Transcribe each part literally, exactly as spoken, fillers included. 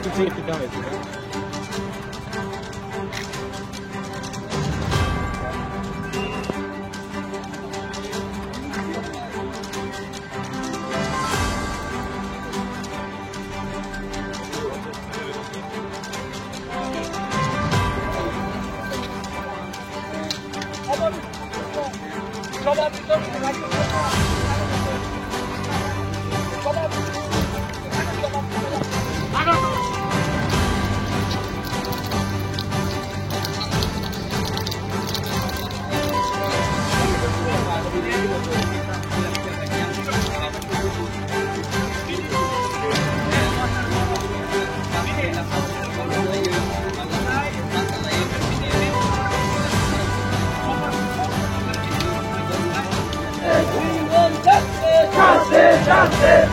Justice, justice. We want justice. Justice, justice.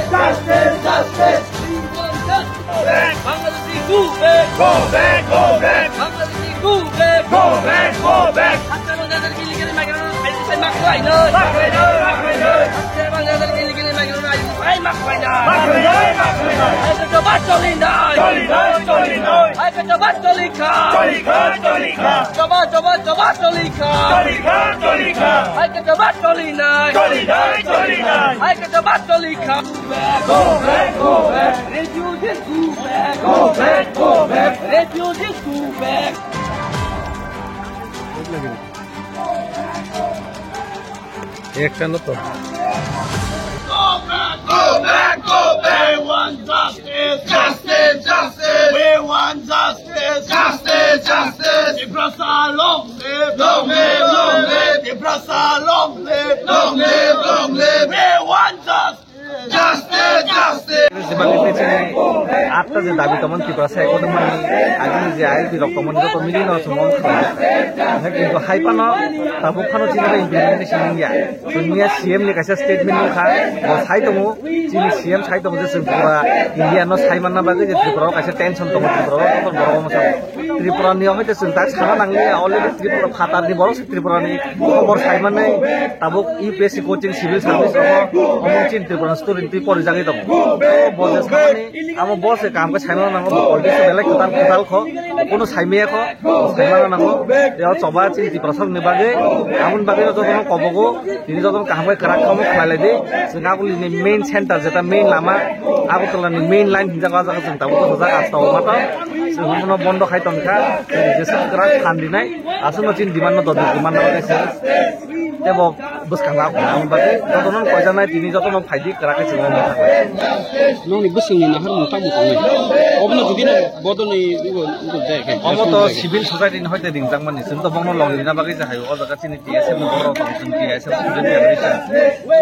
Justice, justice. We want justice. Go back. Bangladeshi, go back. Go back, go back. Bangladeshi, go back. Go back, go back. Hattano jadar illegal migrant, identify mak khlainai. Mak khlainai, mak khlainai. Hattano jadar illegal migrant, identify mak khlainai. Mak khlainai, mak khlainai. Hai khe jobab cholinai. Cholinai, cholinai. Hai khe jobab cholikha. Cholikha, cholikha. Jobab, jobab, jobab cholikha. Cholikha, cholikha. Hai khe jobab cholinai. Cholinai, cholinai. Hai khe jobab cholikha. Go back, go back. Refugees go back. Go back, go back. Refugees go back. Ekta no to. Go back, go back, go back. We want justice. Justice, justice. We want justice. Justice, justice. Tiprasa long live. Long live, long live. Tiprasa long live. Long live, long live. We want justice. Justice, justice. Jibagwi tei chini atta je dabi tongmani Tiprasa ekonomani agini je I L P rok tongmani joto mili no chwng wng kha. Hwnkhe kintu hai phano tabuk phano chini bai implementation wngya. Chwngya C M ni kaisa statement wngkha, bo sai tongo, chini C M sai tongo je chwng pura India no sai manna bagwi je Tripura o kaisa tension tongo, Tripura o joto borok omo sao. Tripura ni hoi to chwng tak sana nangli already Tripura phatar ni borok se Tripura ni khobor sai mannai tabuk U P S C coaching civil service rogo omo chini Tripura ni student twi pori jagwi tongo. Bo je samani amo bo se kaham khe sai mano nango, bo politics belai kwtal kwtal kho, kuno sai maya kho, sai mano nango. Yo choba chini Tripura sok ni bagwi, amoni bagwi jotono kobogo, tini jotono kaham khe kwrak khe omo khlai lai di. Chwng Agulini main center jeta main lama Agartala ni main line hinjak o jaga chwng tabuk hojak asta o mata. Chwng omono bondo khai tongkha. Jesa kwrak phan rinai. Aswkno chini demand no dodok demand no khe se. Tebo bwskang rok na bagwi jotono koijaknai tini jotono phaidi kwrak khe chwng omo thangkha. Nokni bwswngni nahar mung tamo tongnai. Obono jodi no bodolni ugo ugo jai khe. Omo to civil society ni hoite ringjakmani. Chwng to bongno log rina bagwi se hayo o jaga chini T S F ni borok tong chwng T S F student generation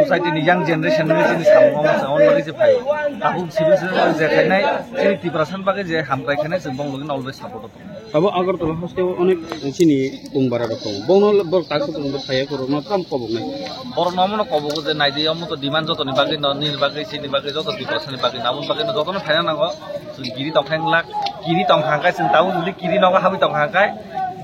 society ni young generation ni chini samung omo chwng omo bagwi se phaio. Tabuk civil society je khainai chini Tiprasa ni bagwi je hamkrai khainai chwng bong login always support o tongo. Abo Agartala hasteo onek chini tong bara rok tongo. Bongno borok taksa tongo phaiya korokno tam koboknai. Borok no omono kobogo je naidi omo to demand jotoni bagwi no nini bagwi chini bagwi joto Tiprasa ni bagwi no aboni bagwi no jotono phaina nango. Chwng kiri tong khe wng lak, kiri tong kha khe chwng tabuk jodi kiri nogo habwi tong kha khe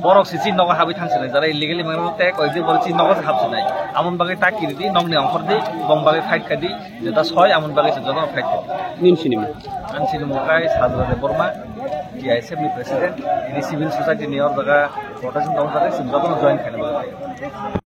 borok se chini nogo habwi thang sinai, jara illegally mano tei koi di borok chini nogo se hap sinai. Amoni bagwi ta kiri di, nokni ongkhor di, bong bagwi fight kha di, jeta soi amoni bagwi chwng jotono fight kha di. Nini sinimung? Ani sinimung khe Sajra Debbarma, T I S F ni president, ini civil society ni o jaga protection tong kha khe chwng jotono join khaina bagwi.